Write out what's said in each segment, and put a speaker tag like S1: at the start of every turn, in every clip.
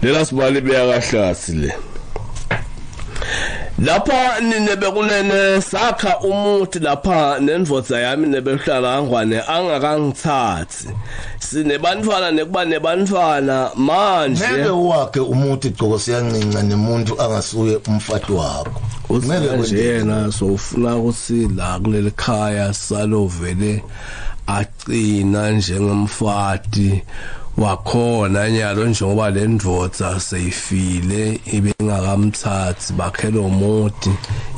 S1: Lela sibali beyakahlasi le. Lapha nine bekunene sakha umuthi lapha nendvodza yami nebehlala kangwane angakangithathi. Sinebantfwana nekuba nebantfwana manje.
S2: Ngeke wakhe umuthi gcoko siyancinca nemuntu angasuye umfati wakho.
S1: Ngeke nje yena so ufuna ukuthi la kuleli khaya salovele agcina njengemfati wakhona nyalo njengoba le ndvodza seyifile ibe ingakamthathi bakhe lo muti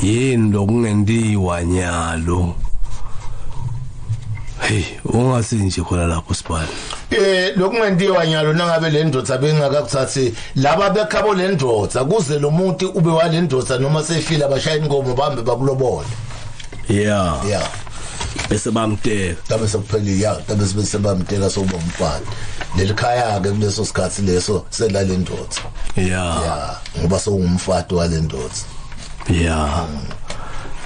S1: yini lokungentiwa nyalo? Hey, ungathi nje khona lapho sibani?
S2: Lokungentiwa nyalo nangabe le ndvodza bengakakuthathi laba bekhabo le ndvodza kuze lo muntu ube wale ndvodza noma seyifile abashaya inkomo bambe bakulobole.
S1: Yeah.
S2: Yeah.
S1: Bese bamteka.
S2: Tabe sekuphelile ya, tabe bese bamteka sokuba umfati. Leli khaya ke kuleso sikhathi leso selale ndvodza.
S1: Yeah.
S2: Yeah, ngoba sowungumfati wale ndvodza.
S1: Yeah.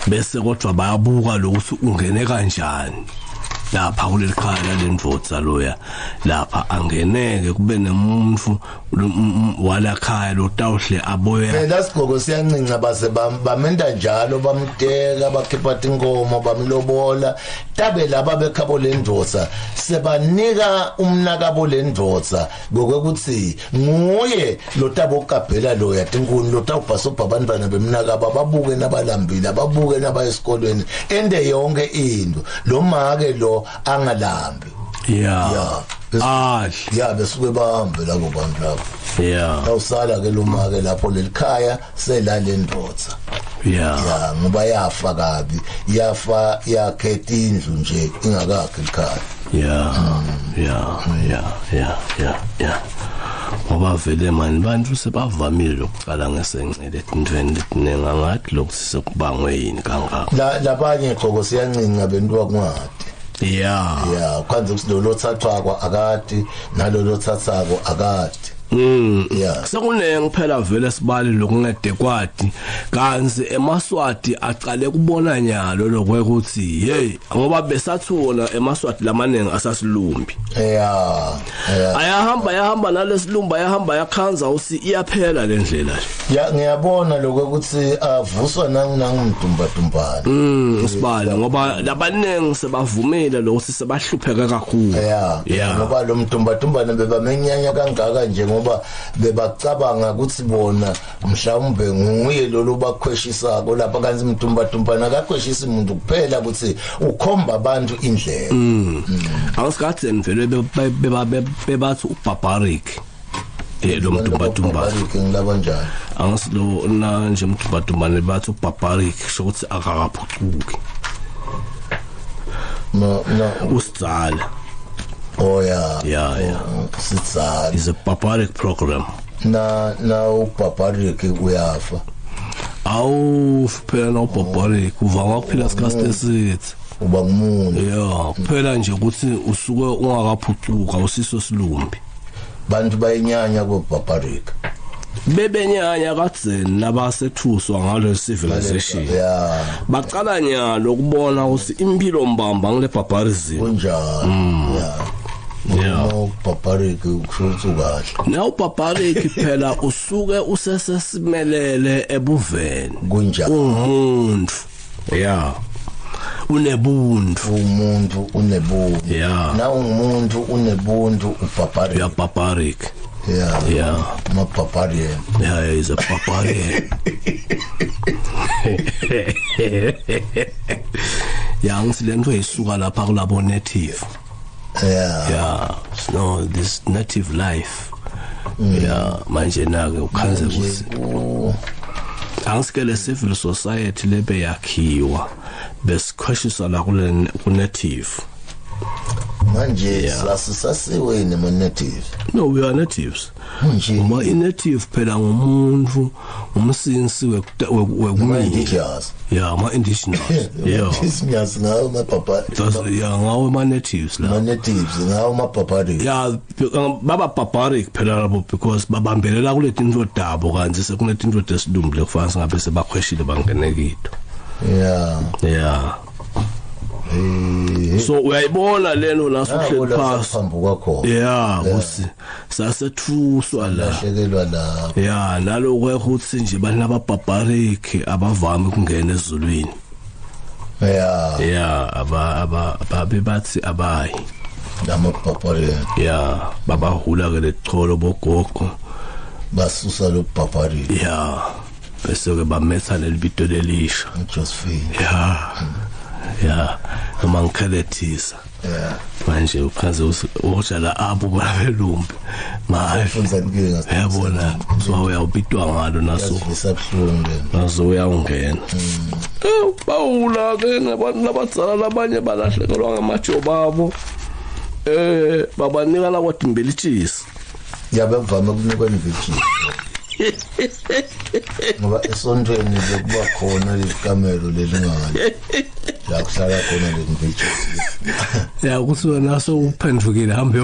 S1: Bese kodwa bayabuka lokuthi ungene kanjani lapha kuleli khaya lendvodza loya, lapha angeneke kube nemuntu wala khaya lotawuhle aboya.
S2: Phela sigoko siyancinca base bamenda njalo bamteka bakhipha tinkomo bamlobola tabe laba bekhabo lendvodza sebanika umnakabo lendvodza ngokuthi nguye lotabokabhela loya tinkuni lotawubhasobha abantwana bemnakabo babuke nabalambile babuke nabayesikolweni ende yonke into lo make lo angalambi.
S1: Yeah.
S2: Yeah.
S1: Adle.
S2: Ya, besuke bahambe labo bantu labo.
S1: Yeah.
S2: Awusala ke lo make lapho lelikhaya selale ndvodza.
S1: Yeah.
S2: Ya, ngoba yafa kabi, yafa yakhetha indlu nje ingakakhi likhaya.
S1: Yeah. Yeah, yeah, yeah, yeah, yeah. Ngoba vele mani bantu sebavamile ukucala ngesencele etintweni letiningi angathi lokhu sekubangwe yini kangaka.
S2: La labanye gqoko siyancinca bentwa kungadi.
S1: Yeah.
S2: Yeah, kwanze ukuthi lo lothathwako akadi nalo lothathako akadi. Yeah.
S1: Sekunengi phela vele sibali lokungede kwati kanzi emaswati aqale kubona nyalo lokwekuthi hey ngoba besathona emaswati lamaningi asasilumbi.
S2: Yeah. Yeah.
S1: Ayahamba ayahamba nalesilumba ayahamba yakhanza usi iyaphela lendlela nje.
S2: Ya, ngiyabona lokho ukuthi avuswa nangumdumba dumbana.
S1: Sibali ngoba labaningi sebavumile lokuthi sebahlupheka kakhulu.
S2: Yeah.
S1: Yeah.
S2: Ngoba lo mdumba dumbana bebamenyanya kangaka nje ngoba bebacabanga ukuthi bona mhlawumbe nguye lo lobakhweshisako lapha kanti mdumba dumbana akakhweshisi umuntu kuphela ukuthi ukhomba abantu indlela.
S1: Awusikhathi vele bebathi ubarbaric. Lo mdumba dumbana.
S2: Ngilaba njani?
S1: Angisilo na nje mdumba dumbana bathi ubarbaric sho ukuthi akakaphucuki.
S2: No no.
S1: Usidzala.
S2: Oh yeah.
S1: Yeah, yeah.
S2: Sidzala.
S1: Is a barbaric program.
S2: Na na ubarbaric uyafa.
S1: Awu phela no barbaric uvanga ukuphila isikhathi eside.
S2: Uba ngumuntu.
S1: Yeah, kuphela nje ukuthi usuke ungakaphucuka usiso silumbi.
S2: Bantu bayinyanya ku barbaric.
S1: Bebenyanya kadzeni nabasethuswa ngalo civilization.
S2: Yeah.
S1: Baqala nyalo ukubona ukuthi impilo mbamba ngale barbarism.
S2: Kunjani? Yeah.
S1: Yeah.
S2: No barbaric kusho ukuthi ukahle.
S1: Na ubarbaric phela usuke usesesimelele ebuveni.
S2: Kunjani?
S1: Umuntu. Yeah. Unebuntu.
S2: Umuntu unebuntu.
S1: Yeah.
S2: Na ungumuntu unebuntu ubarbaric.
S1: You are barbaric.
S2: Yeah.
S1: Yeah.
S2: Ma barbarian.
S1: Yeah, he's a barbarian. Yeah, ngisilento isuka lapha kulabo native.
S2: Yeah.
S1: Yeah, no this native life. Yeah, manje na ke ukhanze ukuthi angisikele civil society lebe yakhiwa besikhweshisa la kule ku native.
S2: Manje sasisasiwe nema native.
S1: No, we are natives.
S2: Manje
S1: Uma i-native phela ngumuntu umsinsi wekumina.
S2: indigenous.
S1: Yeah, ma indigenous. Yeah.
S2: Indigenous ngawo ma barbaric.
S1: That's yeah, ngawo ma natives
S2: Ma
S1: la.
S2: natives ngawo ma barbaric.
S1: Yeah, baba barbaric phela labo because babambelela kule tinto dabo kanti sekunetinto tesilumbi lekufana singabe sebakhweshile bangene kito.
S2: Yeah.
S1: Yeah. So uyayibona lento la suhleli phasi.
S2: Phambuka khona.
S1: Ya, kusi sasethuswa la.
S2: Lahlekelwa la.
S1: Ya, naloko ukuthi nje bantu ababarbaric abavami ukungena ezulwini.
S2: Ya.
S1: Ya, aba aba babe bathi abayi.
S2: Lamabhabhari.
S1: Ya, babahula ke lecholo bogogo.
S2: Basusa lo bhabhari.
S1: Ya. Bese ke bametha lelibito lelisha.
S2: Josephine.
S1: Ya. Ya, noma ngikhelethisa.
S2: Ya.
S1: Manje ukhaze utshala abo babelumbi. Manje
S2: Funza inkinga.
S1: Yabona, so uyawubitwa ngalo naso.
S2: Yasivisa buhlungu le.
S1: Naso uyawungena. Bawula ke nabantu labadzala labanye balahlekelwa ngamajobo abo. Babanika la kwadimbelitshisi.
S2: Yabe kuvame ukunikwa imvijini. Ngoba esontweni bekuba khona lelikamelo lelingane. La kuhlala khona lemvijini.
S1: Ya, ukuthi wena sowuphendukile hambe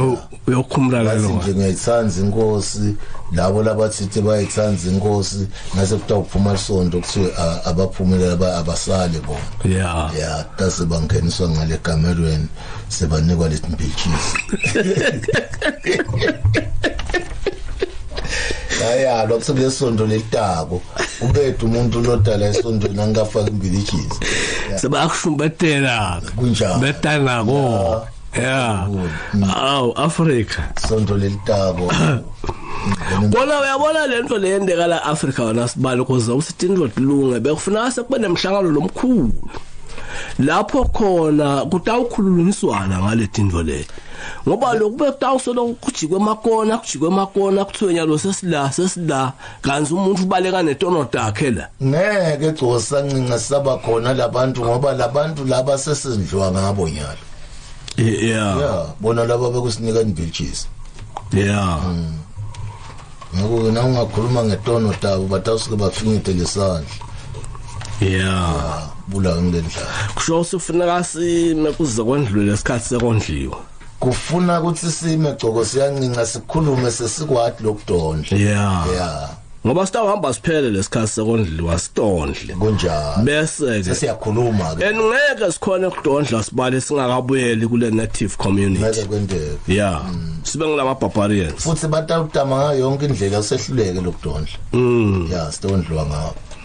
S1: uyokhumula
S2: Bathi
S1: lelo.
S2: nje ngiyayithanda inkosi, labo labathithe bayayithanda inkosi, ngase kutawuphuma isonto kuthiwe abaphumile abasale bona.
S1: Ya.
S2: Ya, tase bangeniswa ngale kamerweni sebanikwa leti mbijisi. Ayalwa kusekule sonto lelitako ubethu umuntu lodala esontweni angafaki imbilijisi.
S1: Sebakushumbetela.
S2: Kunjalo.
S1: Betanako. Ya. Aw, Africa.
S2: Sonto lelitako.
S1: Bona uyabona lento leyendeka la Africa wona sibalo kuze usithi indlu tilunge bekufuna sekube nemhlangano lomkhulu. Lapho khona kutawukhulumiswana ngale tindvo leti. Ngoba lokhu bekutawusolo kujikwe emakona, kujikwe emakona kuthiwe nyalo sesila sesila kanti umuntu ubaleka netono takhe la.
S2: Ngeke gcosa ncinca saba khona labantu ngoba labantu laba sesindliwa ngabo nyalo.
S1: Yeah.
S2: Yeah, bona laba bekusinika imbilijisi.
S1: Yeah.
S2: Ngakho ke na ungakhuluma ngetono tabo batawusuke bafinyete lesandla.
S1: Yeah.
S2: Bula ngendlela.
S1: Kusho usufuneka sime kuze kwendlule lesikhathi sekondliwa.
S2: Kufuna ukuthi sime gcoko siyancinca sikhulume sesikwati lokudondla.
S1: Yeah.
S2: Yeah,
S1: Ngoba sitawuhamba siphele lesikhathi sekondliwa sitondle.
S2: kunjalo.
S1: Bese ke
S2: Sesiyakhuluma ke.
S1: and ngeke sikhone ukudondla sibale singakabuyeli kule native community.
S2: Ngeke kwenteke.
S1: Yeah. Sibe ngilama barbarians.
S2: Futhi batawutama ngayo yonke indlela usehluleke lokudondla. Yeah, sidondliwa ngabo.